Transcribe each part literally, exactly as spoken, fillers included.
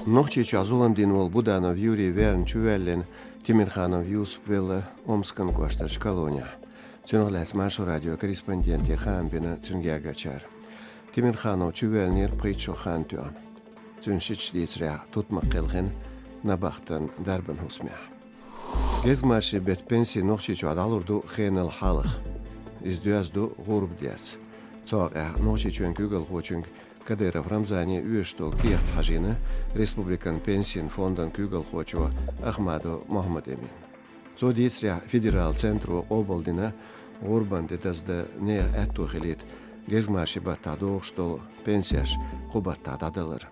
Нохчийчохь зулам дина волу Буданов Юрий верна чувоьллина Темирханов Юсуп велла Омскан кӀоштарчу колонехь. Цунах лаьцна Маршо радион корреспонденте хаам бина цуьнан гергарчара. Темирханов чувоьллинера пхийтта шо хан тоьхна. Цуьнан шича дийцарехь, тутмакх кхелхина набахтан дарбан хӀусамехь. Гезгмашин беттан пенси Нохчийчохь дӀалур ду хенал хьалха. Иза доьзна ду гӀурба дерца. Цу хьокъехь Нохчийчоьнан куьйгалхочуьнга Кадыров Рамзане оьшуш долу кехат хьажийна республикан пенсийн фондан куьйгалхочо Ахмадов Мохьмад-Эмина. Цо дийцарехь, федералан центро къобалдина гӀурбан де даздан нехан аьтто хилийта гезгмашин баттахь догӀуш долу пенсеш кху баттахь дӀадалар.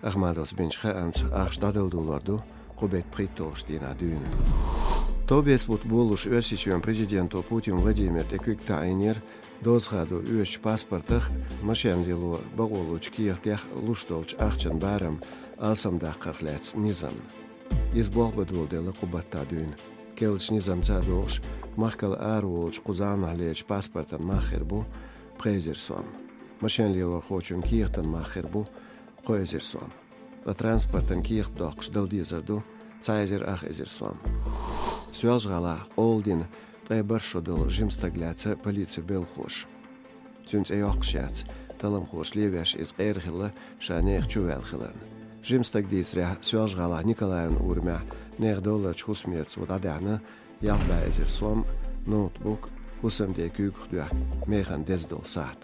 Ахмадовс бинчу хаамца, ахча дӀадала долор ду кху беттан пхийтталгӀачу дийнахь дуьйна. Товбеца бутт болалуш Оьрсийчоьнан президенто Путин Владимира тӀе куьг таӀийнера доза хадо оьшучу паспортах, машен лело бакъо лучу кехатех луш долчу ахчан барам алсамдаккхарх лаьцна низамна. Иза болх бан доладелла кху баттахь дуьйна. Керлачу низамца а догӀуш, махкал ара волчу кху заманахь лелачу паспортан мах хир бу пхи эзар сом. Машен лелорхочун кехатан мах хир бу кхо эзар сом. Ткъа транспортан кехат доккхуш дала дезар ду цхьа эзар ах эзар сом. Соьлжа-ГӀалахь къола дина ткъе бархӀ шо долу жима стаг лаьцна полицин белхалоша. Цуьнан цӀе йоккхуш яц, талламхоша левеш иза къера хилла, ша нехан чу ваьлла хиларна. Жима стага дийцарехь, Соьлжа-ГӀалахь Николаевн урамехь нехан долларчу хӀусамерца ву дӀадаьхьна ялх бӀе эзар сом, ноутбук, хӀусамден куьйгах доьхку механа деза долу сахьт.